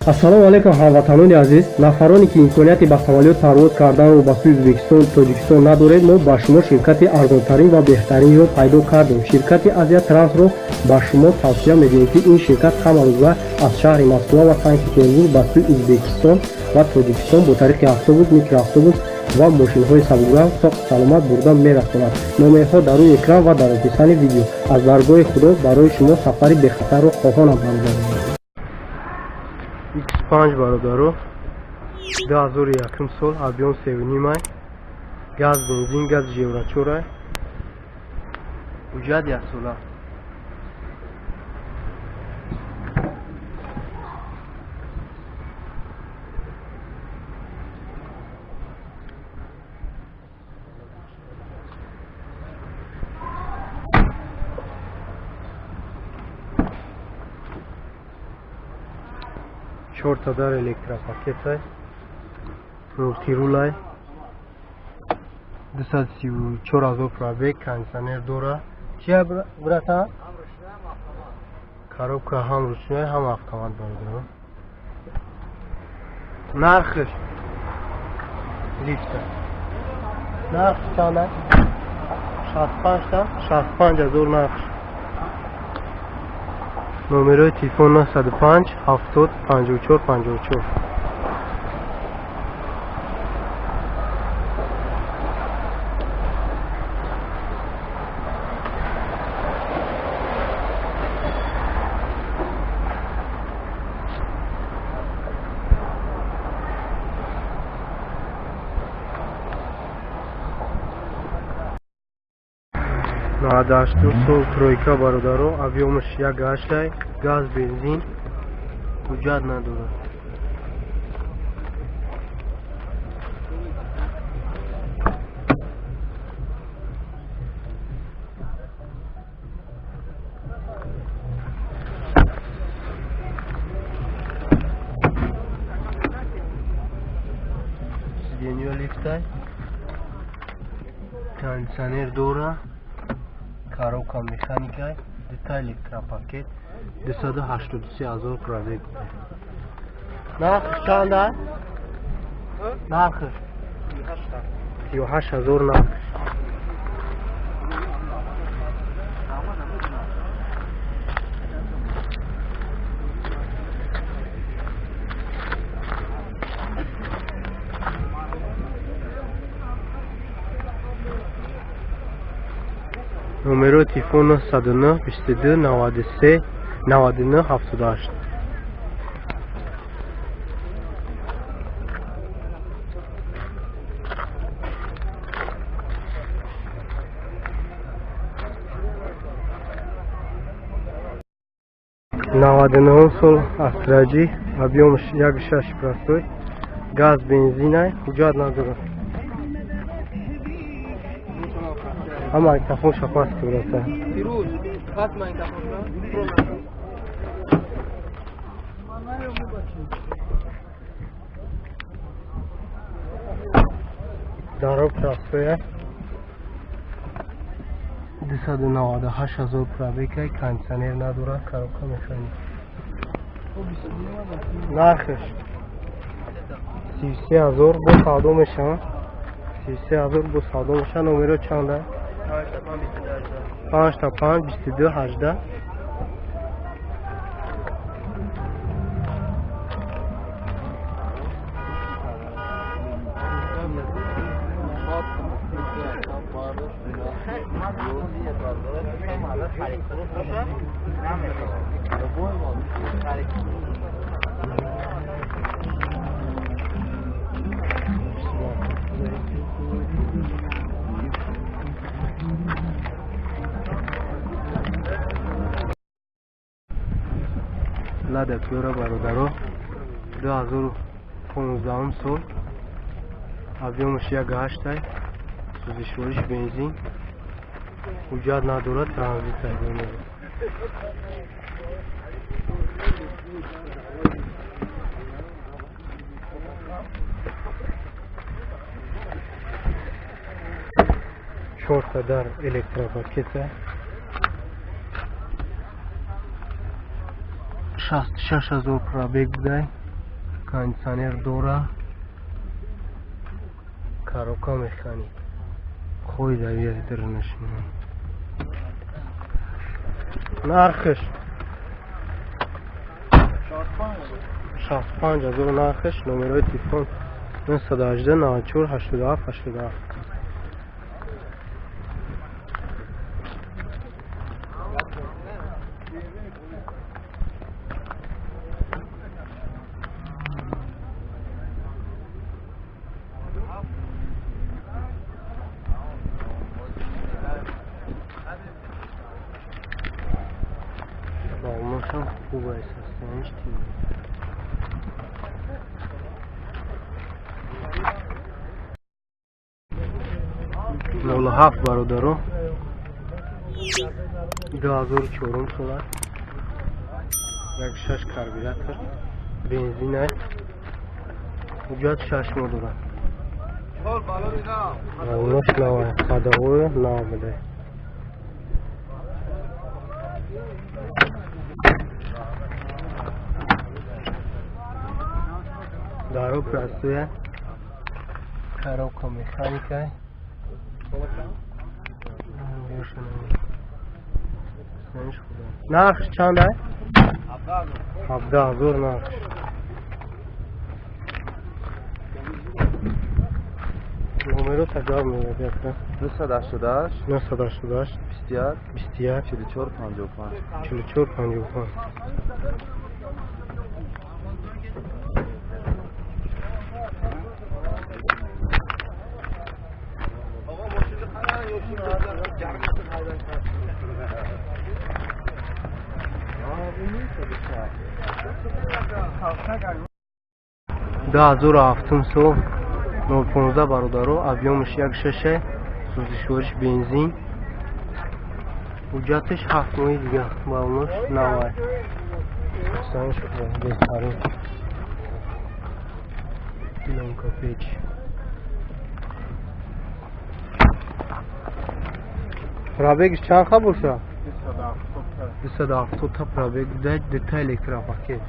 Ассалому алайкум, ҳамватанони азиз. Нафароне ки имконияти ба самолёт парвоз карданро ба сӯи Ӯзбекистон, Тоҷикистон надоред, мо ба шумо ширкати арзонтарин ва беҳтаринро пайдо кардем. Ширкати Азия Трансро ба шумо тавсия медиҳем, ки ин ширкат ҳамарӯза аз шаҳри Москва ва Санкт Петербург ба сӯи Ӯзбекистон ва Тоҷикистон бо тариқи автобус, микроавтобус ва мошинҳои сабукранг соқу саломат бурда мерасонад. Номерҳо дар рӯи экран ва дар описании видео. Аз даргоҳи Худо барои шумо сафари бехатарро хоҳонам, бародарон. X5, бародаро, 2001 сол, объём 3,5, газ бензин, газ евро чора, ҳуҷҷат яксола. Чорта дар электропакетай, мультирулай, 234 000 пробег, кондиционер дора. Чия, брата? Коробка ҳам ручной, ҳам автомат, бародаро. Нархш лифта, нарх чанда? 65 та, 65 000 нархш. Номерои телефон 905 70 54 54. 98 сол, тройка, бародаро, объёмаш 1,8, газ бензин, ҳуҷҷат надорад. Сиденьё лифтай, кондиционер дора, коробка механикай, дута электропакет, 283 000 пробег. Нархш чанда? Нархш 38 000 нархш. Номерои телефон 909 22 93 99 78. 99-ум сол, Астра Ҷи, объёмаш 1,6, простой, газ бензинай, ҳуҷҷат надорад. Ҳама магнитофон шапас, брата. Фируз, пас магнитофон. Даро простой, 298 000 пробегай, кондиционер надорад, коробка механик. Нархш 33 000, бо савдо мешавад. 33 000 бо савдо мешавад. Номеро чанда? 5 та 5 22 18. Лада Приора, бародаро, 2015 сол, объёмаш 1,8, сӯзишвориш бензин, ҳуҷҷат надорад, транзит. Чорта дар электропакета, 66 000 пробег будай. Кондиционер дора. Коробка механик. Хой давия дарнашина. Нархш 65 ҳазор нархш, номерои телефон 918 94 87 87. Балонашам хуб аст, ҳастаниш тима. Нол ҳафт бародаро, 2004 сола, 1.6 карбюратор, бензин аст, ҳуҷҷат 6 моҳ дорад. Балонаш нав аст, ходовой нав буда. Даро простое, коробка механика. Нарх чанд аст? 17 ҳазор нарх. Номеро таҷавоб мегӯяд яка. 988 988 21 21 44 55 44 55. Ду ҳазору ҳафтум сол 015 бародаро, объёмаш 1.6, сӯзишвориш бензин, ҳуҷҷаташ 7 моҳи дига, балонош навай. Санш беҳтарин. Пилонка печ. Пробегш чанд ха боша? 270 та пробег, дута электропакет.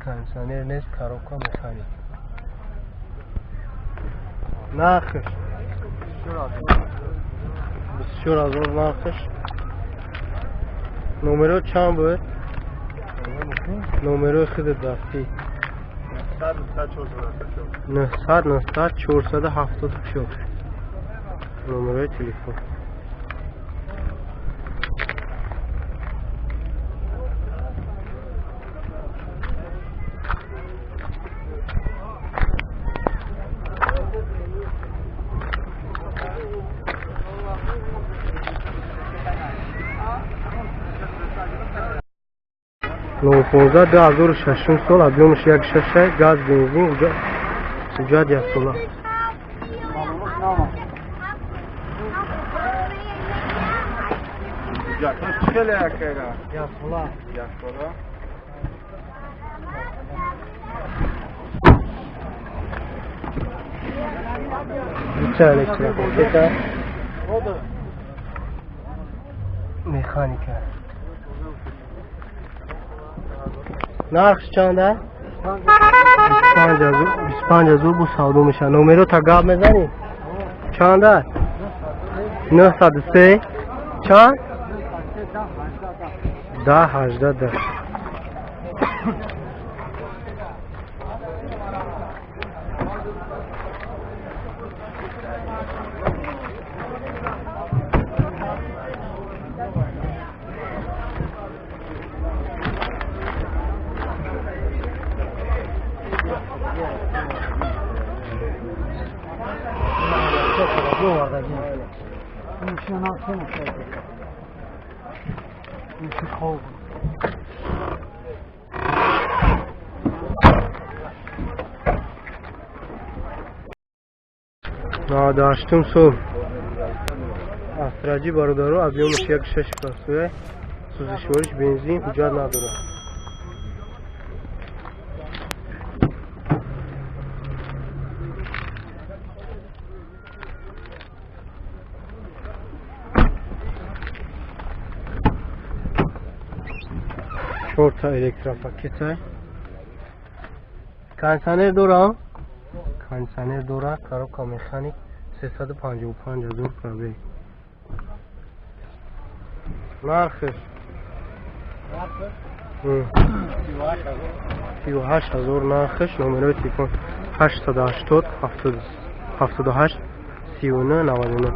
Кондиционер нест, коробка механик. Нархш 24 ҳазор нархш. Номеро чанд буд? Номерои худи дастӣ 900 900 474. Номерои телефон. Нол понздаҳ 2006 сол, объёмаш 1.6, газ, бензин, ҳуҷҷат яксола. Яксола. Дута электропакета, механика. Нархш чанд аст? 25 ҳазор бо савдо мешавад. Номеро та гап мезанӣ? Чанд аст? 903 чанд? 10 18 10. 98 сол Астраҷи бародаро, объёмаш 1.6 простое, сӯзишвориш бензин, ҳуҷҷат надорад. Чорта электропакета. Кондиционер дора? Кондиционер дора, коробка механик, 355 ҳазор пробег. Нархиш? 38 ҳазор нархиш. Номерои телефон 880 78 39 99.